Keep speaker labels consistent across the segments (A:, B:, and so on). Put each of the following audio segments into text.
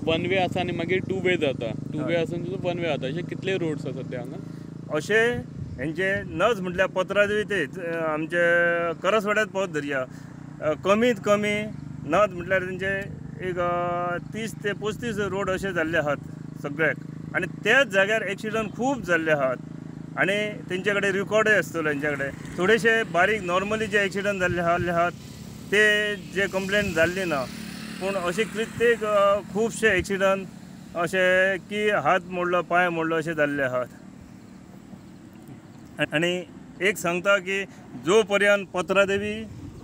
A: One way आसा आनी मागीर टू वे जाता, टू वे आसून वन वे जाता, अशे कितले रोड्स आसा सद्या हांगा?
B: अशें हेंचे नज म्हटल्यार पत्रादेवी ते आमचे करसवाड्यात पावत धरया, कमीत कमी नज म्हटल्यार तेंचे एक 30 ते 35 रोड अशे जाल्ले आहात सगळ्याक, आनी त्याच जाग्यार एक्सिडंट खूब जाल्ले आहात आनी तेंचे कडेन रिकॉर्डय आसतलो हेंच्या कडेन. थोडेशे बारीक नॉर्मली जे एक्सिडंट जाल्ले आहात ते जे कंप्लेन जाल्ली ना, पूण अशे कित्येक खुबशे एक्सिडंट अशे की हात मोडलो पांय मोडलो अशे जाल्ले आहात. आनी एक सांगता की जो पर्यंत पत्रादेवी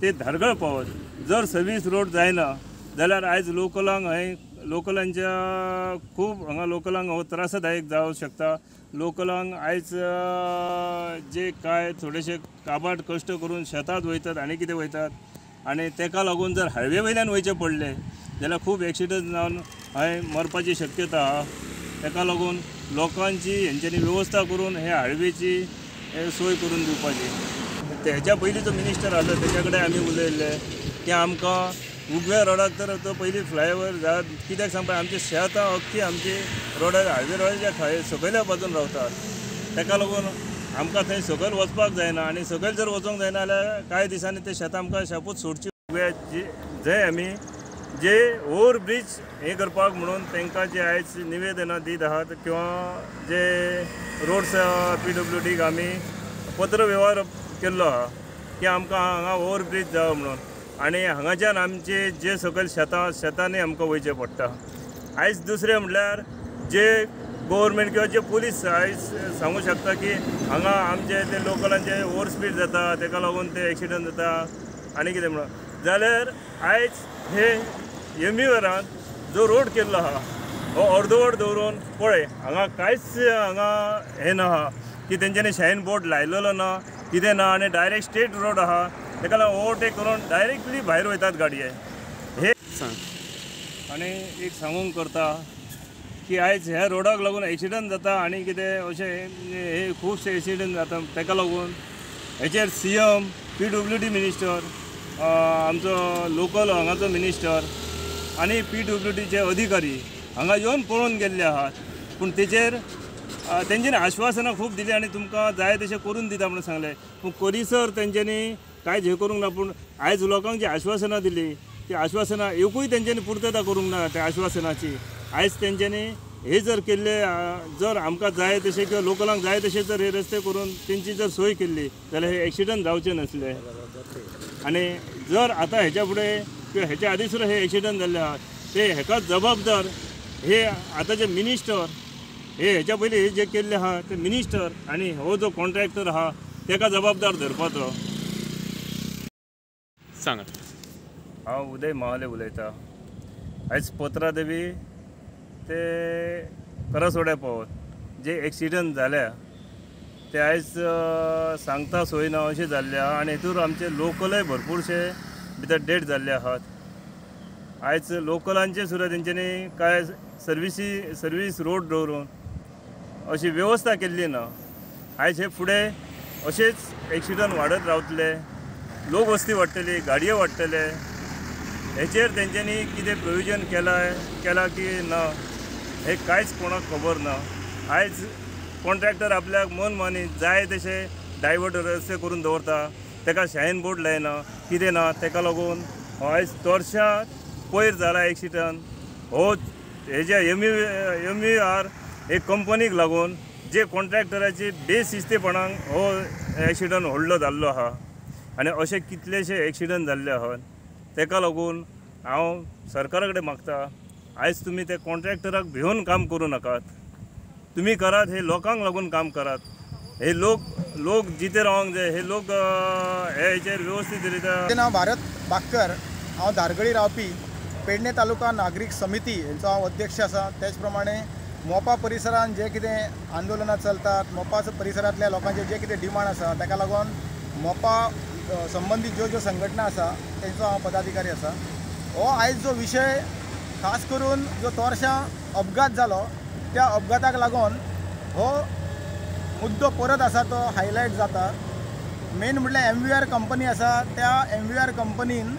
B: ते धारगळ पावत जर सर्वीस रोड जायना जाल्यार आयज लोकलांक हय लोकलांच्या खूब हांगा लोकलांक हो त्रासदायक जावंक शकता. लोकलांक आयज जे काय थोडेशे काबाड कश्ट करून शेतांत वयतात आनी कितें वयतात आनी तेका लागून जर हायवे वयल्यान वयचें पडलें जाल्यार खूब एक्सिडंट जावन हय मरपाची शक्यता आहा. तेका लागून लोकांची हेंच्यांनी वेवस्था करून हे हायवेची सोय करून दिवपाची. तेच्या पयलीं जो मिनिस्टर आसलो तेच्या कडेन आमी उलयल्ले की आमकां उगव्या रोडाक तर तो पयलीं फ्लायओवर जात, कित्याक सांगपा आमची शेतां अख्खी आमची रोडार हायवे रोडाच्या सकयल्या बाजून रावतात, तेका लागून आमकां थंय सकयल वचपाक जायना आनी सकयल जर वचूंक जायना जाल्यार कांय दिसांनी ते शेतां आमकां शेपूच सोडची. उगव्या जंय आमी जे ओवर ब्रीज हें करपाक म्हणून तांकां जे आयज निवेदनां दीत आहात किंवा जे रोड्स PWDक आमी पत्र वेव्हार केल्लो आहा की आमकां हांगा ओवर ब्रीज जावो म्हणून, आनी हांगाच्यान आमचे जे सकयल शेतां शेतांनी आमकां वयचें पडटा. आयज दुसरें म्हटल्यार जे गोवोरमेंट किंवा जे पुलीस आयज सांगूं शकता की हांगा आमचे ते लोकलांचे ओवर स्पीड जाता तेका लागून ते एक्सिडंट जाता आनी कितें म्हणून, जाल्यार आयज हे एमयूआरान जो रोड केल्लो आहा हो अर्दवट दवरून पळय हांगा कांयच हांगा हें ना आहा की तेंच्यांनी शायन बोर्ड लायलेलो ना कितें ना आनी डायरेक्ट स्ट्रेट रोड आहा, तेका लागून ओवरटेक करून डायरेक्टली भायर वयतात गाडये. हे आनी एक सांगूंक करता की आयज ह्या रोडाक लागून एक्सिडंट जाता आनी कितें अशें हे खुबशे एक्सिडंट जाता, तेका लागून हेचेर CM PWD minister आमचो लोकल हांगाचो मिनिस्टर आनी PWDचे अधिकारी हांगा येवन पळोवन गेल्ले आहात, पूण तेचेर तेंच्यांनी आश्वासनां खूब दिली आनी तुमकां जाय तशें करून दिता म्हणून सांगलें, पूण करीसर तेंच्यांनी कांयच हें करूंक ना. पूण आयज लोकांक जी आश्वासनां दिली ती आश्वासनां एकूय तेंच्यांनी पुर्तता करूंक ना त्या आश्वासनाची. आयज तेंच्यांनी हे जर केल्ले जर आमकां जाय तशें किंवा लोकलांक जाय तशें जर हे रस्ते करून तेंची जर सोय केल्ली जाल्यार हे एक्सिडंट जावचे नासले. आनी जर आतां हेच्या फुडें किंवा हेच्या आदी सुद्दां हे एक्सिडंट जाल्ले आहात ते हेका जबाबदार हे आतांचे मिनिस्टर हे हेच्या पयलीं हे जे केल्ले आहा ते मिनिस्टर आनी हो जो कॉन्ट्रॅक्टर आहा तेका जबाबदार धरपाचो.
A: सांगा.
B: हांव उदय महाले उलयतां. आयज पत्रादेवी ते करसवाड्या पावत जे एक्सिडंट जाल्या ते आयज सांगता सोय ना अशें जाल्ले आहा आनी हेतूर आमचे लोकलय भरपूरशे भितर डेड जाल्ले आहात. आयज लोकलांचे सुद्दां तेंच्यांनी कांय सर्वीस रोड दवरून अशी वेवस्था केल्ली ना. आयज हे फुडें अशेंच एक्सिडंट वाडत रावतले, लोक वस्ती वाडटली, गाडयो वाडटले, हेचेर तेंच्यांनी कितें प्रोविजन केलां की ना हें कांयच कोणाक खबर ना. आयज कॉन्ट्रॅक्टर आपल्याक मन मानी जाय तशें डायवर्ट रस्ते करून दवरता, तेका शायन बोर्ड लायना कितें ना, तेका लागून आयज चडश्या पयर जाला एक्सिडंट हो हेज्या MUR हे कंपनीक लागून जे कॉन्ट्रॅक्टराची बेशिस्तेपणान हो एक्सिडंट व्हडलो जाल्लो आहा आनी अशे कितलेशे एक्सिडंट जाल्ले आहात. तेका लागून हांव सरकारा कडेन मागता आयज तुमी ते कॉन्ट्रॅक्टराक भिवन काम करूं नाकात, तुमी करात हे लोकांक लागून काम करात. हे लोक जिते रावंक जाय, हे लोक हे हेचेर वेवस्थीत रित्या.
C: म्हजें नांव भारत बाक्कर, हांव धारगळी रावपी, पेडणे तालुका नागरीक समिती हेंचो हांव अध्यक्ष आसा. तेच प्रमाणे मोपा परिसरांत जे कितें आंदोलनां चलतात, मोपा परिसरांतल्या लोकांचे जे कितें डिमांड आसा ताका लागून मोपा संबंदीत ज्यो ज्यो संघटना आसा तेंचो हांव पदाधिकारी आसा. हो आयज जो विशय खास करून जो तोरशां अपघात जालो त्या अपघाताक लागून हो मुद्दो परत आसा तो हायलायट जाता. मेन म्हटल्यार MVR company आसा, त्या MVR कंपनीन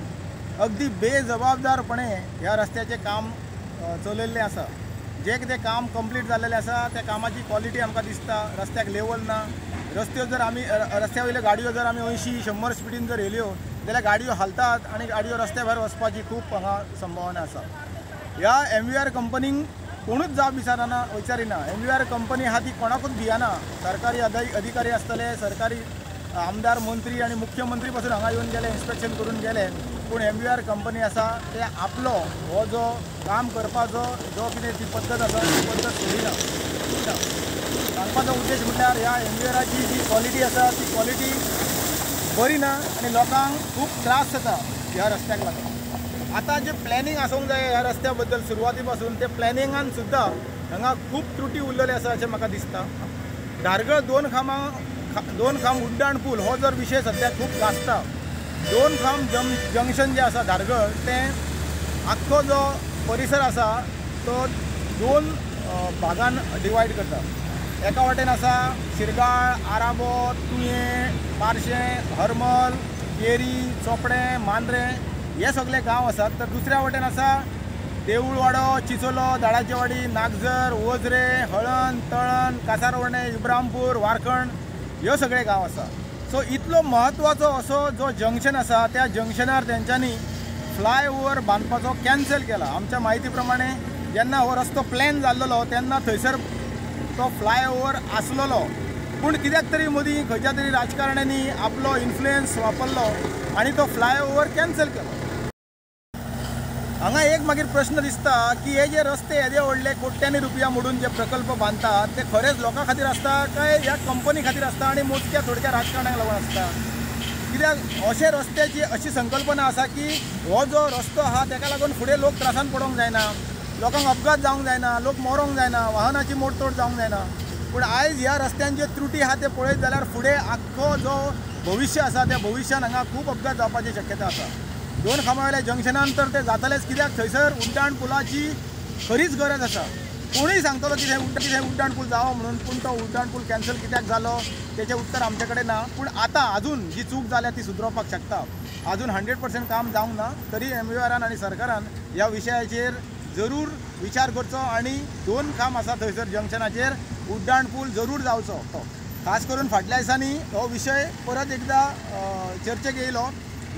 C: अगदी बेजबाबदारपणे ह्या रस्त्याचें काम चलयल्लें आसा. जें कितें काम कंप्लीट जाल्लेलें आसा त्या कामाची क्वॉलिटी आमकां दिसता. रस्त्याक लेवल ना. रस्त्यो जर आमी रस्त्या वयल्यो गाडयो जर आमी 80-100 स्पिडीन जर येयल्यो जाल्यार गाडयो हालतात आनी गाडयो रस्त्या भायर वचपाची खूब हांगा संभावना आसा. ह्या MVR कंपनीक कोणूच जाप विचारिना. MVR company आहा ती कोणाकूच भियना. सरकारी अधिकारी आसतले, सरकारी आमदार, मंत्री आनी मुख्यमंत्री पासून हांगा येवन गेले, इन्स्पेक्शन करून गेले, पूण MVR company आसा ते आपलो हो जो काम करपाचो जो कितें ती पद्दत आसा ती पद्दत सोडिना. सांगपाचो उद्देश म्हटल्यार ह्या MVRाची जी क्वॉलिटी आसा ती क्वॉलिटी बरी ना आनी लोकांक खूब त्रास जाता ह्या रस्त्याक लागून. आतां जें प्लॅनिंग आसूंक जाय ह्या रस्त्या बद्दल सुरवाती पासून ते प्लॅनिंगान सुद्दां हांगा खूब त्रुटी उरलेली आसा अशें म्हाका दिसता. धारगळ दोन खांब उड्डाण पूल हो जर विशय सद्या खूब गाजता. दोन खांब जंक्शन जें आसा धारगळ तें आख्खो जो परिसर आसा तो दोन भागान डिवायड करता. एका वाटेन आसा शिरगाळ, आराबो, तुयें, पार्शें, हरमल, केरी, चोपडें, मांद्रें हे सगळे गांव आसात. तर दुसऱ्या वाटेन आसा देऊळवाडो, चिचोलो, दाडाचेवाडी, नागझर, वजरे, हळण, तळण, कासारवर्णे, इब्रामपूर, वारखंड ह्यो सगळे गांव आसा. सो इतलो म्हत्वाचो असो जो जंक्शन आसा त्या जंक्शनार तेंच्यांनी फ्लायओवर बांदपाचो कॅन्सल केला. आमच्या म्हायती प्रमाणे जेन्ना हो रस्तो प्लॅन जाल्लो तेन्ना थंयसर तो फ्लायओवर आसलेलो, पूण कित्याक तरी मदीं खंयच्या तरी राजकारण्यांनी आपलो इन्फ्लुयन्स वापरलो आनी तो फ्लायओवर कॅन्सल केलो. हांगा एक मागीर प्रश्न दिसता की हे जे रस्ते येदे व्हडले कोट्यांनी रुपया मोडून जे प्रकल्प बांदतात ते खरेंच लोकां खातीर आसता काय ह्या कंपनी खातीर आसता आनी मोजक्या थोडक्या राजकारणाक लागून आसता? कित्याक अशे रस्त्याची अशी संकल्पना आसा की हो जो रस्तो आहा तेका लागून फुडें लोक त्रासान पडोंक जायना, लोकांक अपघात जावंक जायना, लोक मरोंक जायना, वाहनाची मोडतोड जावंक जायना. पूण आयज ह्या रस्त्यांचे त्रुटी आहा ते पळयत जाल्यार फुडें आख्खो जो भविश्य आसा त्या भविश्यान हांगा खूब अपघात जावपाची शक्यता आसा. दोन खांबावयल्या जंक्शनान तर ते जातलेच, कित्याक थंयसर उड्डाण पुलाची खरीच गरज आसा. कोणूय सांगतलो की थंय उड्डाण पूल जावो म्हणून, पूण तो उड्डाण पूल कॅन्सल कित्याक जालो तेचें उत्तर आमचे कडेन ना. पूण आतां आजून जी चूक जाल्या ती सुदरोवपाक शकता. आजून 100% काम जावंक ना तरी MVRान आनी सरकारान ह्या विशयाचेर जरूर विचार करचो आनी दोन खांब आसा थंयसर जंक्शनाचेर उड्डाण पूल जरूर जावचो. खास करून फाटल्या दिसांनी हो विशय परत एकदां चर्चेक येयलो.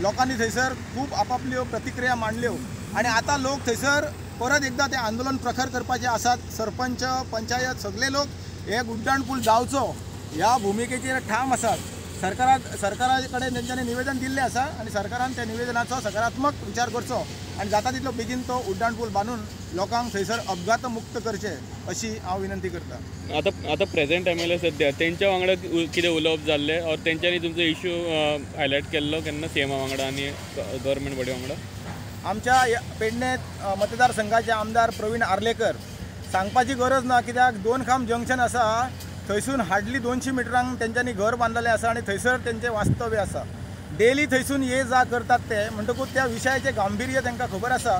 C: लोकांनी थंयसर खूब आपापल्यो प्रतिक्रिया मांडल्यो आनी आतां लोक थंयसर परत एकदां तें आंदोलन प्रखर करपाचे आसात. सरपंच, पंचायत सगळे लोक हे उड्डाण पूल जावचो ह्या भुमिकेचेर ठाम आसात. सरकारा कडेन तेंच्यांनी निवेदन दिल्लें आसा आनी सरकारान त्या निवेदनाचो सकारात्मक विचार करचो आनी जाता तितलो बेगीन तो उड्डाण पूल बांदून लोकांक थंयसर अपघात मुक्त करचे अशी हांव विनंती करता.
A: आतां आतां प्रेझेंट MLA सद्या तेंच्या वांगडा कितें उलोवप जाल्लें ऑर तेंच्यांनी तुमचो इश्यू हायलायट केल्लो केन्ना CMA वांगडा आनी गव्हर्मेंट बॉडी वांगडा?
C: आमच्या पेडणे मतदारसंघाचे आमदार प्रवीण आर्लेकर, सांगपाची गरज ना कित्याक दोन खांब जंक्शन आसा थंयसून हार्डली 200 मिटरांक तेंच्यांनी घर बांदलेलें आसा आनी थंयसर तेंचें वास्तव्य आसा. डेली थंयसून ये जा करतात ते, म्हणटकूच त्या विशयाचें गांभिर्य तांकां खबर आसा.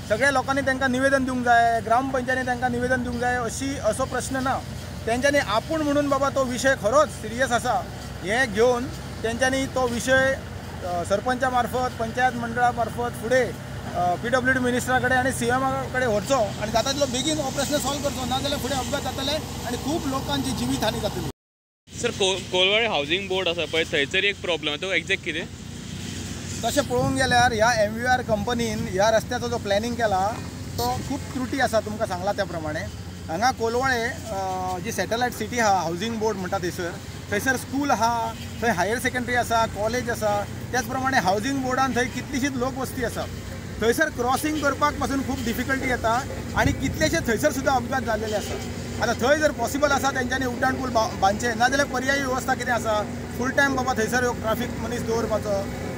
C: सगळ्या लोकांनी तांकां निवेदन दिवंक जाय, ग्रामपंचायतीन तांकां निवेदन दिवंक जाय असो प्रश्न ना. तेंच्यांनी आपूण म्हणून बाबा तो विशय खरोच सिरियस आसा हें घेवन तेंच्यांनी तो विशय सरपंचा मार्फत, पंचायत मंडळा मार्फत फुडें PWD मिनिस्टरा कडेन आनी CMA कडेन व्हरचो आनी जाता तितलो बेगीन हो प्रश्न सॉल्व करचो, नाजाल्यार फुडें अपघात जातले आनी खूब लोकांची जिवीत हानी जातली.
A: सर, कोलवाळे हावजींग बोर्ड आसा पळय थंयसर एक प्रॉब्लम, तो एक्झॅक्ट कितें?
C: तशें पळोवंक गेल्यार ह्या MVR कंपनीन ह्या रस्त्याचो जो प्लॅनिंग केला तो खूब त्रुटी आसा. तुमकां सांगला त्या प्रमाणे हांगा कोलवाळे जी सॅटलायट सिटी आहा, हावजींग बोर्ड म्हणटा थंयसर, थंयसर स्कूल आहा, थंय हायर सेकंडरी आसा, कॉलेज आसा. त्याच प्रमाणे हावजींग बोर्डान थंय कितलीशीच लोकवस्ती आसा. थंयसर क्रॉसिंग करपाक पासून खूब डिफिकल्टी येता आनी कितलेशे थंयसर सुद्दां अपघात जाल्लेले आसा. आतां थंय जर पॉसिबल आसा तेंच्यांनी उड्डाण पूल बांदचें, नाजाल्यार पर्यायी वेवस्था कितें आसा, फूल टायम बाबा थंयसर ट्राफीक मनीस दवरपाचो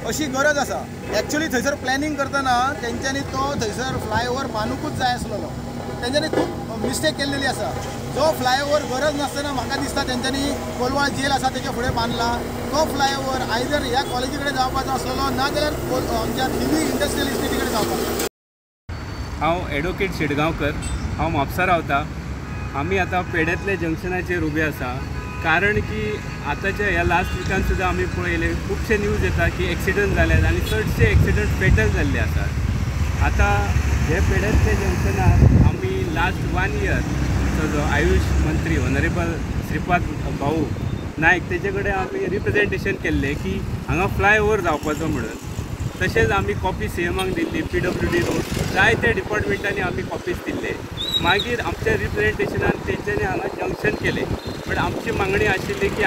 C: अशी गरज आसा. एक्चुअली थंयसर प्लॅनिंग करतना तेंच्यांनी तो थंयसर फ्लायओवर बांदूकूच जाय आसलेलो. तेंच्यांनी खूब मिस्टेक केल्लेली आसा. जो फ्लायओवर गरज नासतना म्हाका दिसता तेंच्यांनी कोलवाळ जेल आसा तेच्या फुडें बांदला तो फ्लायओवर आयदर ह्या कॉलेजी कडेन जावपाचो आसलेलो, नाजाल्यार आमच्या थिवी इंडस्ट्रियल इस्टेटी कडेन जावपाचो.
D: हांव एडवोकेट शेटगांवकर, हांव म्हापसा रावता. आमी आतां पेड्यांतले जंक्शनाचेर उबे आसा, कारण की आतांच्या ह्या लास्ट विकान सुद्दां आमी पळयले खुबशे न्यूज येता की एक्सिडंट जाल्यात आनी चडशे एक्सिडंट फेटल जाल्ले आसात. आतां हे पेड्यातले जंक्शनार आमी लास्ट 1 इयर आमचो जो आयुश मंत्री ऑनरेबल श्रीपाद भाऊ नायक तेजे कडेन आमी रिप्रेजेंटेशन केल्लें की हांगा फ्लायओवर जावपाचो म्हणून. तशेंच आमी कॉपी सीएमाक दिल्ली, PWD road, जायते डिपार्टमेंटांनी आमी कॉपीज दिल्ले. मागीर आमच्या रिप्रेजेंटेशनान तेंच्यांनी हांगा जंक्शन केलें, बट आमची मागणी आशिल्ली की